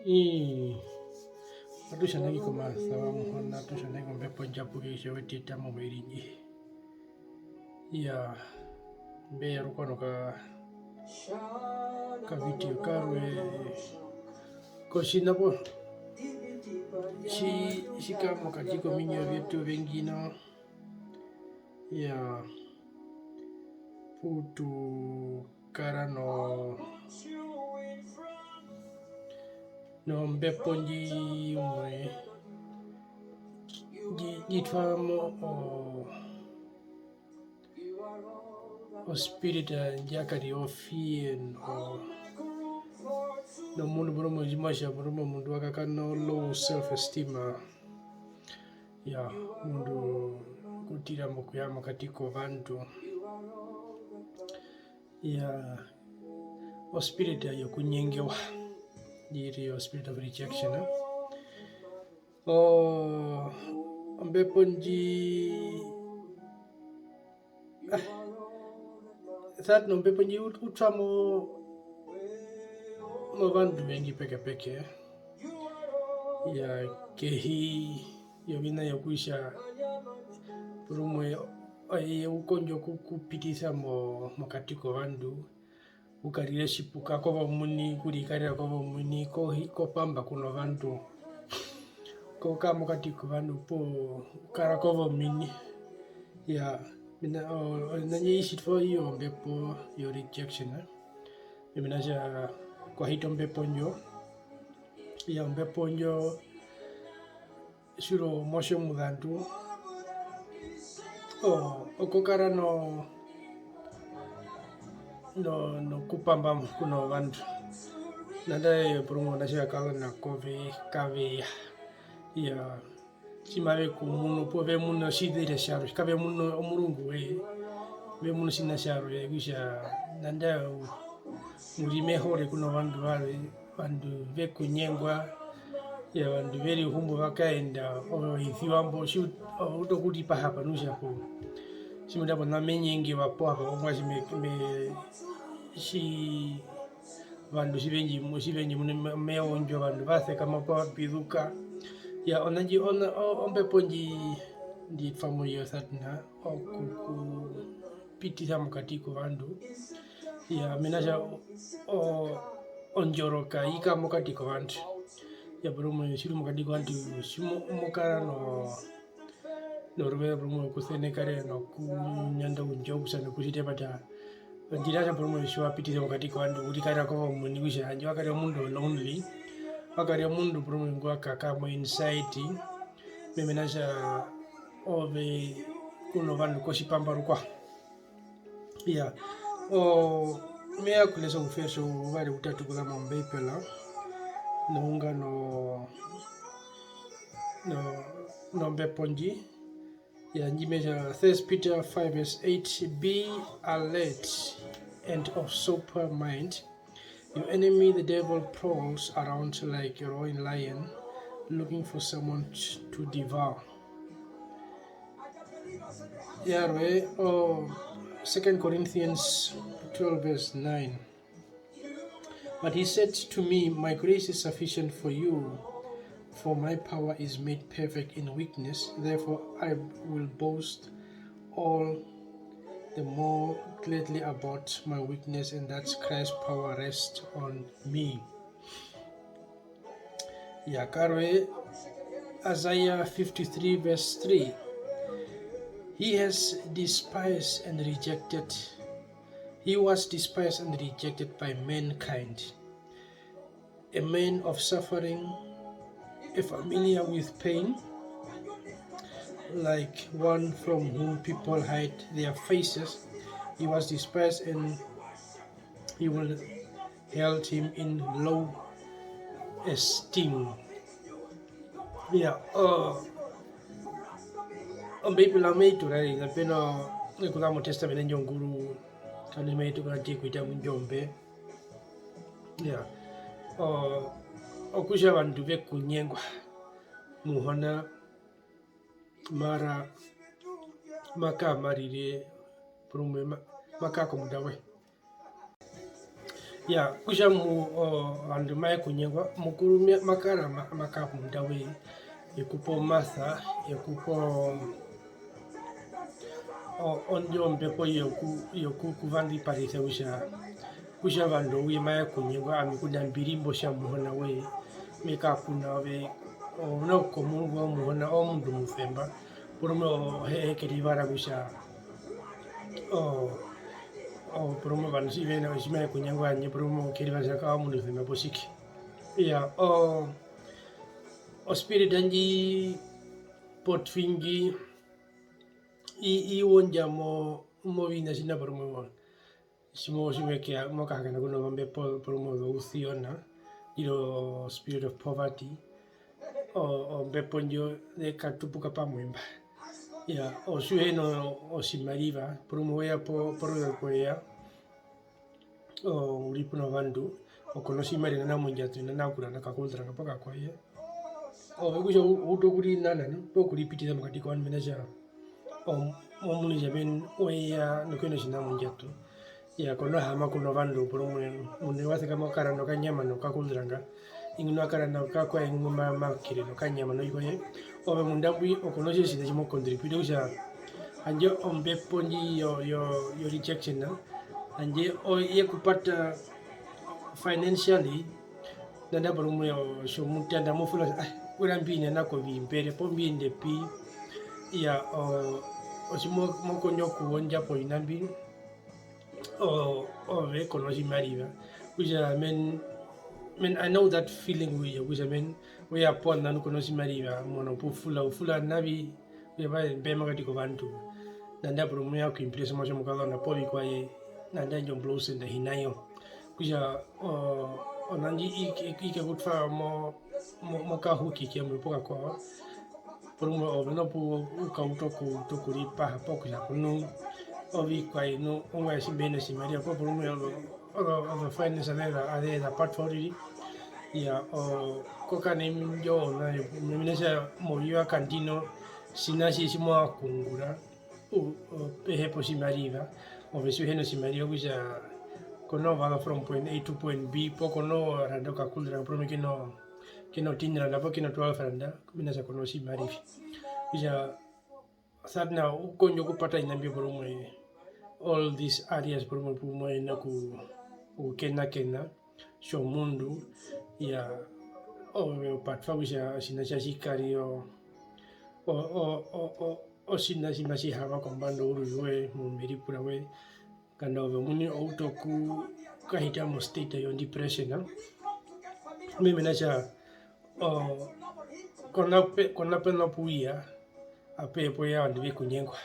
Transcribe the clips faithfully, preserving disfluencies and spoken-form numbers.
Ii, atu tja nai komasa wa Muhona, atu tja nai kombepo ndjapuke kutja we tu eta momueze ndji. Iyaa, mbe ya rukwao noka, ka video karwe kotjiṋa po, tji, tji kara mokati kominyo vyetu ovengi nao. Iyaa, pu tu kara no, nombepo ndji imwe, ndji, ndji twa mo o, o spirit ndja kara o fear no, nomundu porumwe ndji mo tja porumwe omundu wa kakara no low self esteem. Iyaa, omundu okutira mokuya mokati kovandu. Iyaa, o spirit yokunyengewa, ndji ri o spirit of rejection, eh. O, ombepo ndji, ah, that nombepo ndji u-, u twa mo movandu ovengi pekepeke. Iyaa, kehi yoviṋa vyokutja porumwe eye u kondja oku-, okukupitisa mo-, mokati kovandu, u karire otjipuka kove omuini, okurikarera kove omuini, kohi-, ko pamba ku novandu, ko kara mokati kovandu, opuwo u kara kove omuini. Iyaa, mena, o-, oviṋa ndji tjitwa i ombepo yo rejection, eh. Mena rokutja kwa hita ombepo ndjo, iyaa, ombepo ndjo, tjiri omotje omuzandu, o-, okukara no-, no-, nokupamba ku novandu. Nandarire porumwe ovanatje va kara na kove, kave ya. Iyaa, tji mave ku munu, opuwo ve muna otjizire tjarwe, kave muna omurungu woye, ve muna otjiṋa tjarwe, okutja nandarire u-, u ri mehore ku novandu varwe, ovandu ve ku nyengwa, iyaa, ovandu ve ri ohumbu va kaenda, ove o isiwa mbo, tji u-, o uta okuripaha panu kutja po, tji mo tara pona me nyengerwa poo hapo, ongwaye tji me, me, tji, ovandu tji ve ndji mu-, tji ve ndji munu me, me ondjo, ovandu va sekama poo va pizuka. Iyaa, ona ndji, ona, o-, ombepo ndji, ndji twa mo i o Satana, oku ku pitisa mokati kovandu. Iyaa, mena rokutja o-, o-, ondjoroka i kara mokati kovandu. Iyaa, porumwe tji u ri mokati kovandu, tji mo-, mo kara no-, noruveze porumwe okusenekarera nokunyanda oundjo kutja nokutjita epata. Ondjira yatja porumwe tji wa pitisa mokati kovandu, u rikarera kove omuini kutja handje wa karira omundu o lonely, wa karira omundu porumwe ngwa kaka mo anxiety, mena rokutja ove ku novandu kotjipamba rukwao. Iyaa, o, me ya okulesa ouverse uvari utatu okuza mOmbeibela, nounga no, no, nombepo ndji. Iyaa, ndji me tja, First Peter five verse eight, "Be alert and of sober mind. Your enemy, the devil, prowls around like a roaring lion, looking for someone t-, to devour." Yarwe, o, Second Corinthians twelve verse nine. But he said to me, "My grace is sufficient for you, for my power is made perfect in weakness. Therefore, I will boast all the more gladly about my weakness, and that Christ's power rests on me." Yakarwe, Isaiah fifty-three verse three. He has despised and rejected, he was despised and rejected by mankind, a man of suffering, a familiar with pain, like one from whom people hide their faces. He was despised and he will held him in low esteem. Iyaa, o, Ombeibela mai tu raere, kapena, okuza mo Testament ndjo Onguru, kandi mai tu kara tji kuita mu ndjo mbe. Iyaa, o, okutja ovandu ve ku nyengwa, Muhona, mara, ma kara marire, porumwe ma, ma kara kombunda yoye. Iyaa, kutja mu-, o-, ovandu mave ku nyengwa, Mukuru me-, ma kara ma-, ma kara komunda woye, e ku pe omasa, e ku pe o-, o-, ondjo ombepo yoku-, yoku-, yokukuvangiparisa kutja, kutja ovandu ouye mave ku nyengwa, ami ngunda mbi ri mbo otja Muhona woye, me kakuna ove, o-, noho komurungu wa Muhona, omundu omusemba, porumwe o-, he-, he ke rivara kutja, o-, o-, porumwe ovandu tji ve na, tji mave ku nyengwa handje, porumwe ke rivara kutja ka omundu omusemba poo tjike. Iyaa, o-, o spirit ndji potuingi, i-, i wondja mo-, moviṋa tjina porumwe mo-, tjimwe, tjimwe ke ya mokahangana ku na ozombepo porumwe ozousyona, iro spirit of poverty, o-, ombepo ndjo ye katupuka pamwe mba. Iyaa, otji u hi na otjimariva, porumwe we ya po-, poruveze kwe ya, o-, u ri pu novandu, o kona otjimariva nana mondjato, nana okuranda okakultranga poo kakwaye. Ove kutja u-, u utu okurinana, nu, poo kuripitisa mokati kovandu, mena rokutja, o-, mo munu kutja mena we ya nokuhina otjiṋa mondjato. Iyaa, ko no haama ku novandu, porumwe omundu wa sekama okaranda okanyama nokakultranga, ingwi wa karanda okakwaye ngwi ma-, ma kere nokanyama novikwaye. Ove munda mbwi o kona otjiṋa tji mo contribute kutja, handje ombepo ndji yo, yo, yo rejection, handje o-, ye ku pata financially, nanda porumwe otjomutanda mo fula kutja, "Ah, kura mbi nena kovimbere, poo mbi ende pi?" Iyaa, o-, otji mo-, mo kondjo okuwondja poviṋa mbi, o-, ove ko notjimariva. Kutja, men, men, I know that feeling kutja, kutja, men, we ya pona nu ko notjimariva, mo munu pu fula, u fula navi, kutja, mbe ya mokati kovandu. Nanda porumwe ya ku impress motjomukazona poo vikwaye, nanda indjo blouse nda hi na yo. Kutja, o-, ona ndji i-, i-, i ke ku twara mo-, mo-, mokahuki kemwe poo kakwao. Porumwe ove noho pu-, u kauta oku-, okuripaha poo kutja ku nu ovikwaye nu ongwaye tji mbi hi na otjimariva poo porumwe ozo, ozo, ozo finance azehe za, azehe za patwa uriri. Iyaa, o-, ko kara nai indjo ona, mena rokutja mouye wa kandino, tjiṋa atjihe tji mo vanga okuungura, u-, u-, pe he pa otjimariva, ove tji u hi na otjimariva kutja ko no vara from point A to point B, poo ko no randa okakultranga porumwe ke no, ke no tien randa poo ke no twelve randa, mena rokutja ko notjimariva. Kutja, Satana u kondja okupata oviṋa mbyo porumwe, all these areas porumwe pu mo yenene oku-, okukenakena, tjomundu, iyaa, ove o patwa kutja otjiṋa tja tji kari o-, o-, o-, o-, o-, otjiṋa tji matji haama kombanda ouriri woye, momeripura woye, nganda ove omuini o utu okukahita mo state yo depression, mena rokutja, o-, ko na pe-, ko na pena pu u ya, apehe pu u ya ovandu ve ku nyengwa.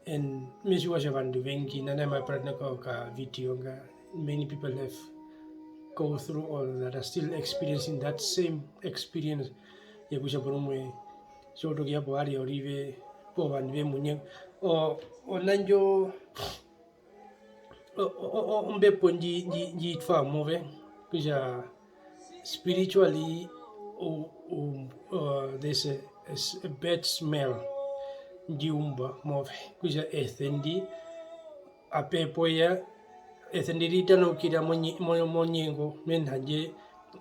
And me tjiwa kutja ovandu ovengi, nanda mave puratene ko-, ka video nga, many people have go through all that are still experiencing that same experience, yokutja porumwe tji wa utu okuya po area yorive, poo ovandu ve mu nye-, o-, ona ndjo, o-, o-, o-, ombepo ndji, ndji, ndji twara move, kutja spiritually, u-, u-, uh, there's a, a s-, a bad smell ndji umbwa move, kutja ese ndi, apehe pu u ya, ese ndi ri tanaukira monye-, mo-, monyengo, mena handje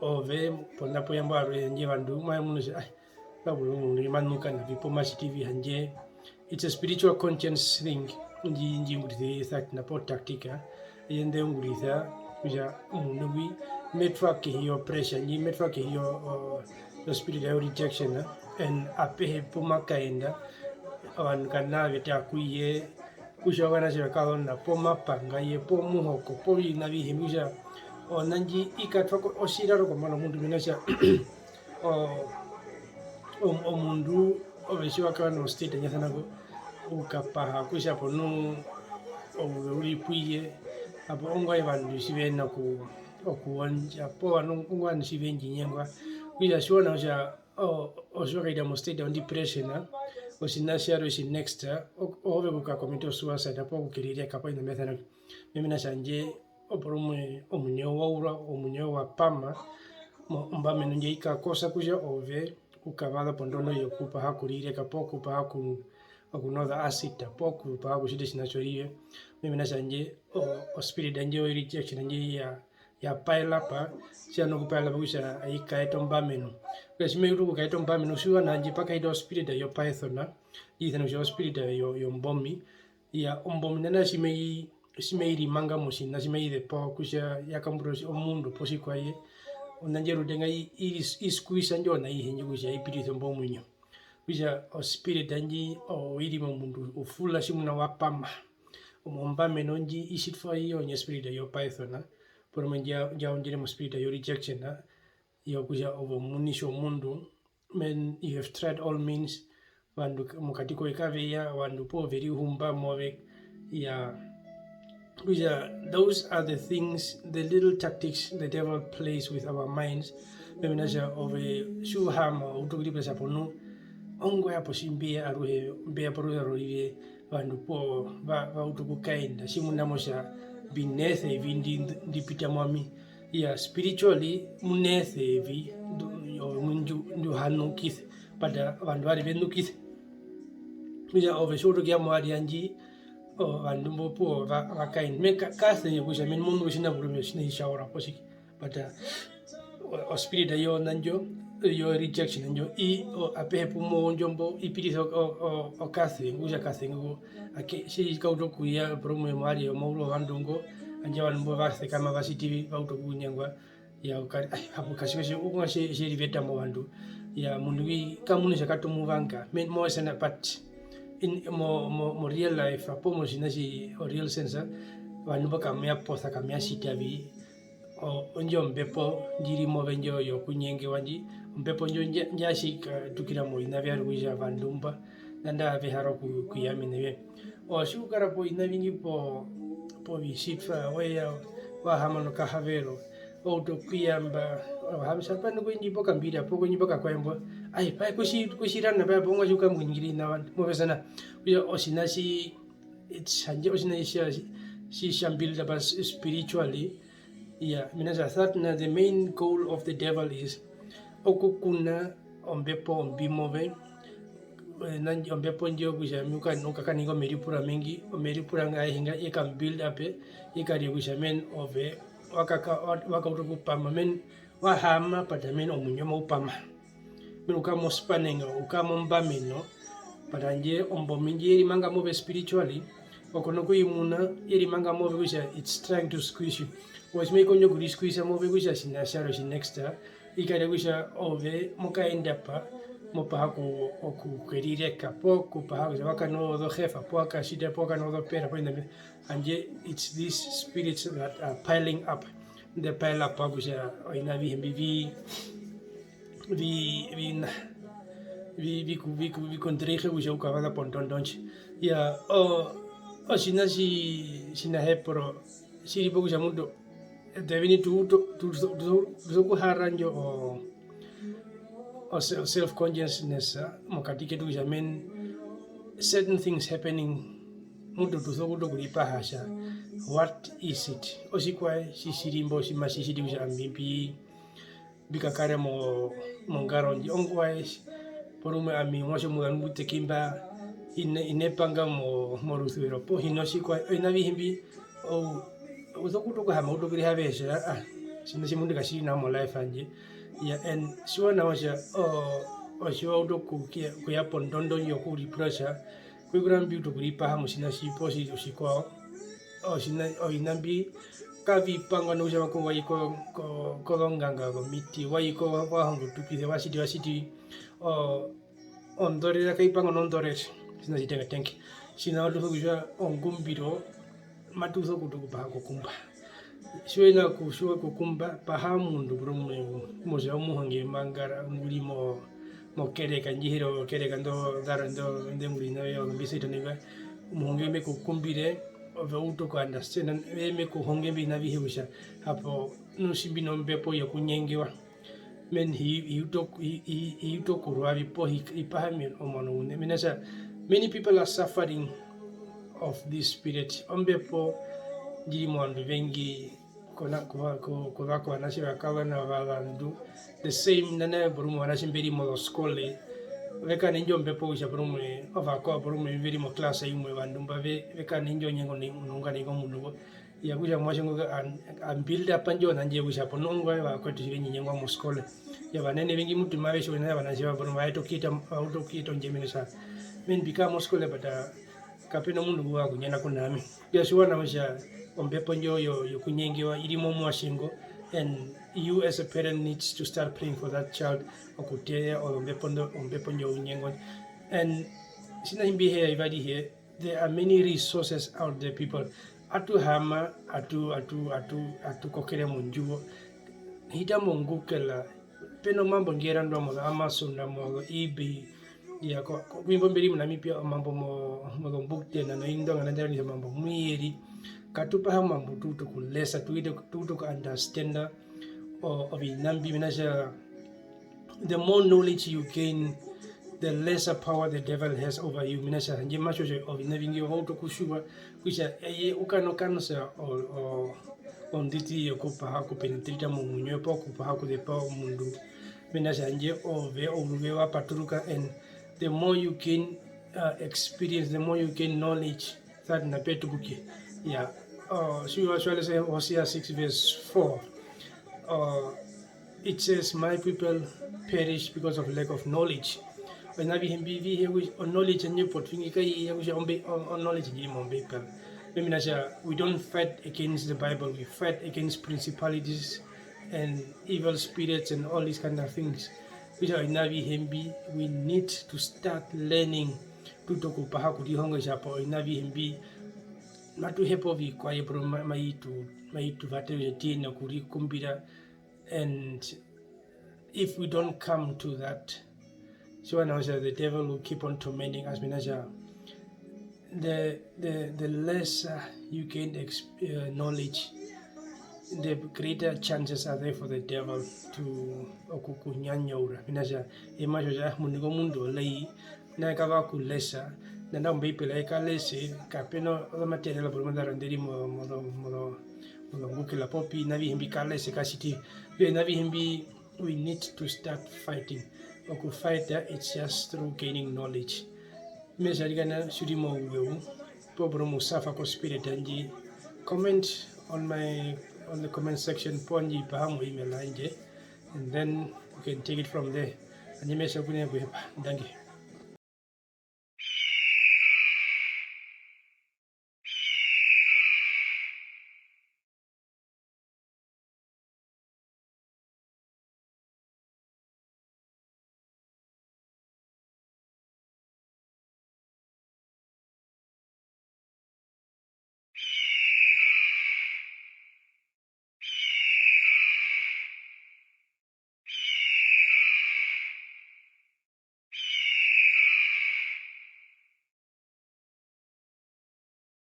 ove pona pu u ya mbo aruhe, handje ovandu mave munu kutja, ai, Bible omundu ngu ma nuka navi poo ma tjiti vi, handje it's a spiritual conscience thing, ndji, ndji ungurisa Satana poo tactic, eye nde ungurisa kutja omundu ngwi me twa kehi yo pressure, ndji me twa kehi yo, o-, yo spirit yo rejection, and apehe pu ma kaenda, ovandu kana ve taa ku ye, kutja ovanatje vakazona, poo mapanga ye, poo muhoko, poo oviṋa avihe, kutja ona ndji i katwa ko otjiraro kombanda yomundu, mena rokutja, o-, o-, omundu ove tji wa kara no state ndja sana ko, u kapaha kutja hapo nu ove u ri pu ye, hapo ongwaye ovandu tji ve na oku-, okuwondja, poo ovandu ongwaye ovandu tji ve ndji nyengwa, okutja tjiwa nawa kutja, o-, otji wa kahita mo state yo depression, otjiṋa tjarwe tji next, o-, oove okukakomita o suicide poo okukerireka poo oviṋa mbya sana ko, mena rokutja handje, oporumwe omuinyo wa urwa, omuinyo wa pama, mo-, ombameno ndjo i kakosa kutja ove u kavaza pondondo yokupaha okurireka poo kupaha oku-, okunoza acid poo kupaha okutjita otjiṋa tjorive. Mena rokutja handje o-, o spirit yandje yo rejection yandje ya, ya pile up, tji ya na oku pile up kutja ai kaeta ombameno. Okutja tji mai utu okukaeta ombameno, tjiwa nao handje pa kahita ospirit yo python, ndji isanewa kutja ospirit yo-, yombomi. Iya, ombomina nao tji mai-, tji mai rimanga motjiṋa, tji mai zepa kutja ya kambura otji-, omundu poo tjikwaye, ona ndjo rutenga i-, i-, i squeeze ndjo ona aihe ndjo kutja i pitise ombo omuinyo. Kutja ospirit ndji oiri momundu u fula tjimuna wa pama. Ombameno ndji i tjitwa i yo ndjo spirit yo python, porumwe ndja, ndja undjire mo spirit yo rejection, yokutja ove omuini tjomundu, men, you have tried all means, ovandu k-, mokati koye kave ya, ovandu poo ve rihumba move, ya, kutja those are the things, the little tactics the devil plays with our minds. Mena kutja ove tji u haama, u utu okuripura kutja hapo nu, ongwaye hapo tji mbe ya aruhe, mbe ya poruveze rorive, ovandu poo va, va utu okukaenda, tjimuna mo tja mbi nesa evi ndi, ndi pita mu ami. Iya, spiritually, mu nesa evi, ndu-, omundu ndu ha nukise, but, uh, ovandu varwe ve nukise. Kutja ove tji wa utu okuya moari yandji, ovandu mbo opuwo va, va kaenda. Me ka-, kasi kutja meni mo nukire otjiṋa porumwe, otjiṋa tji tja ura poo tjike. But, uh, o-, o spirit yo na ndjo, yo rejection ndjo, i, o, apehe pu mo undju mbo, i pitisa o, o, o, okasenge, kutja kasenge ko, ake, tji ka utu okuya porumwe moari yomauru wovandu ngo, handje ovandu mbo va sekama va tjiti vi, va utu okunyengwa, ya, u kare, ai, hapo kasi, kasi, okunga tje, tje riveta movandu, ya, omundu ngwi ka muna kutja katu mu vanga, me, mo esana, but in, mo, mo, mo real life, poo motjiṋa tji, o real sense, ovandu mbo kamu ya posa, kamu ya tjita vi, o-, ondjo ombepo ndji ri move ndjo yokunyengewa ndji, ombepo ndjo ndja, ndja tji katukira moviṋa vyarwe kutja ovandu mba, nandae ve hara oku-, okuyamena vi. O, tji u kara poviṋa ovingi po-, povitjitwa, we ya wa haama nokahavero, wa utu okuyamba, o, haama tja, pa nu kwe ndji po kambira, poo kwe ndji po kakwae mbo, ai, pae, kwe tji-, kwe tji randa pae, poo ongwaye tji u kamwingiri nawa, move sana, kutja otjiṋa tji, it's, handje otjiṋa tji tja, tji tja build up us spiritually, iya, mena kutja Satana, the main goal of the devil is okukuna ombepo ombi move, eh, nandji ombepo ndjo kutja mi uka-, u kakaninga omeripura omengi, omeripura nga ayehe nga ye ka build up, ye karire kutja men ove wa kaka-, wa, wa kauta okupama, men wa haama, but men omuinyo mau pama. Mena u kara mospanenga, u kara mombameno, but handje ombomi ndji ye rimanga move spiritually, wa kona okuyimuna, ye rimanga move kutja it's trying to squeeze you. Ove tji mai kondjo okuri squeeze move kutja otjiṋa tjarwe tji next, i karira kutja ove mo kaenda pa, mo paha oku-, oku-, okukerireka, poo kupaha kutja wa kanwa ozohefa, poo wa katjita, poo wa kanwa ozopera, poo oviṋa mbi, handje it's these spirits that are piling up, they pile up kutja oviṋa avihe mbi vi-, vi-, vi-, na-, vi-, vi ku-, vi ku-, vi kondreihe kutja u kavaza pondondo ndji. Iyaa, o-, otjiṋa tji-, tjinahepero tji ri po kutja mutu, eṱe vini tu-, tu-, tu-, tu-, tu-, tu sokuhara ndjo o-, o-, se-, self consciousness mokati ketu kutja men, certain things happening, mutu tu sokuuta okuripaha kutja what is it? Otjikwaye tji tji ri mbo tji matji tjiti kutja ami mbi-, mbi kakare mo-, mongaro ndji, ongwaye, porumwe ami omuatje omuzandu ngu teki mba, ine-, ine panga mo-, morusuvero, poo hi na otjikwaye, oviṋa avihe mbi, ou-, u sokuuta okuhaama, u uta okurihavesa kutja, aa, otjiṋa tjimwe ndu katji ri nawa mo life yandje. Iyaa, and tjiwa nawa kutja, o-, otji wa utu okuya, okuya pondondo yokuripura kutja, kovikura mbi utu okuripaha motjiṋa tji poo tji-, otjikwao, otjiṋa, oviṋa mbi kavi pangwa nokutja wa i ko-, ko-, kozonganga zomiti, wa i ko-, wa honga otukise, wa tjiti, wa tjiti, o-, ondorera kai pangwa nondorera, otjiṋa tjitengatenga. Tjiṋa matu sokutjiwa ongumbiro, matu sokuuta okupaha kokumba. Tji u hi na kutjiwa kokumba, paha omundu porumwe, motja omuhonge mangara ngu ri mo-, mokereka, ndji he ri okereka ndo, zarwe ndo, nde ngu ri na yo, mbi Satan nai, omuhonge me ku kumbire, ove u utu oku understand, eye me ku honge imbi oviṋa avihe kutja hapo nu tji mbi nombepo yokunyengewa. Men, hi, hi utu oku-, hi, hi, hi utu okurwa vi poo hi, hi paha men omuano uṋe. Mena kutja, many people are suffering of this spirit. Ombepo ndji ri movandu ovengi, kona-, kuva-, ku-, kuza kovanatje vakazona, ovazandu, the same, nanai porumwe ovanatje mbe ri mozoskole, Ve kara na indjo ombepo kutja porumwe ovakwawo porumwe ve ri mo class imwe, ovandu mba ve, ve kara na indjo onyengo nai-, nunga nai komundu ngo. Iya, kutja omuatje ngo a, a build up indjo ona ndji kutja hapo nu ongwaye vakwetu tji ve ndji nyengwa moskole. Iya, ovanene ovengi mutu mave tjiwa kutja ovanatje vavo porumwe va eta okuyeta, va uta okuyeta ondjemene kutja, "Men, mbi kara moskole, but, uh, kape na omundu ngu wa kunyana ku na ami." Iya, tjiwa nawa kutja ombepo ndjo yo, yokunyengewa i ri momuatje ngo, and you as a parent needs to start praying for that child, okuteya ozombepo ndo, ombepo ndjo younyengo. And tjina tji mbi heya ivari he, there are many resources out there, people. Atu haama, atu, atu, atu, atu kokere mondjuwo. Hita mo Google, pe nomambo nge randwa mozo Amazon, mozo eBay. Iya, ko, ko, ku imbo mbe ri moNamibia, omambo mo, mozo Bookden, na Indonga, na Nderani, omambo muyeri. Katu paha omambo tu ute okulesa, tu ute, tu ute oku understanda, o, oviṋa mbi, mena kutja, the more knowledge you gain, the lesser power the devil has over you. Mena kutja, handje matjo tjo oviṋa vingi wa utu okutjiwa kutja eye u kara nokanasa o, o, onditi yokupaha okupenetrita momuinyo we, poo kupaha okuzepa omundu. Mena kutja, handje ove ouruve wa paturuka, and the more you gain, uh, experience, the more you gain knowledge, that na pe tupuke. Yeah. Uh, tjiwa tjiwa lesa Hosea six verse four. Uh, it says, "My people perish because of lack of knowledge." Oviṋa avihe mbi, vi he kutja, o knowledge ndji potuingi kai ya kutja ombe-, o, o knowledge ndji ri mOmbeibela. Mbi mena kutja, we don't fight against the Bible, we fight against principalities and evil spirits and all these kind of things. Kutja oviṋa avihe mbi, we need to start learning, tu ute okupaha okurihonga kutja hapo oviṋa avihe mbi matu hepa ovikwaye, pero ma-, mai tu, mai tu vatere kutja tu yenene okurikumbira. And if we don't come to that, tjiwa nawa kutja the devil will keep on tormenting us, mena kutja the, the, the lesser you gain exp-, uh, knowledge, the greater chances are there for the devil to okukunyanyaura. Mena kutja eye ma tja kutja, "Ah, omundu ngo omundu olei, nai ka va okulesa, nanda Ombeibela ye ka lese, kape na ozomaterial porumwe nḓa rwa nḓe ri mo, mo, mo, mo, mo Google popi, oviṋa avihe mbi ka lese, ka tjiti." Okutja oviṋa avihe mbi, we need to start fighting. Okufighta, it's just through gaining knowledge. Me tja arikana tji u ri mouzeu, poo porumwe u suffer ko spirit yandje, comment on my, on the comment section, poo ndji paha mo email yandje, and then you can take it from there. Handje me tja kunene okuhepa. Ndangi.